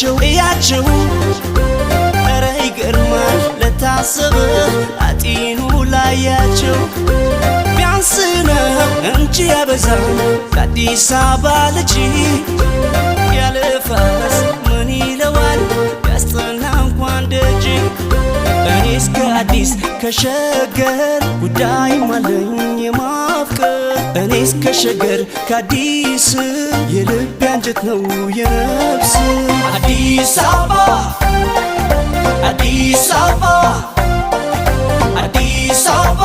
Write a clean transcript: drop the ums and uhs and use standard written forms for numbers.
እያቸው እያቸው፣ ኧረ ይገርማል ለታሰበ አጢኑ ላያቸው። ቢያንስ ነው እንጂ ያበዛል ከአዲስ አበባ ልጅ፣ ያለፋስ ምን ይለዋል ያስጠና እንኳን ደጅ። እኔ እስከ አዲስ ከሸገር ጉዳይም አለኝ የማፍቀር፣ እኔ እስከ ሸገር ከአዲስ የልብ አንጀት ነው የነፍስ። አዲስ አበባ፣ አዲስ አበባ፣ አዲስ አበባ።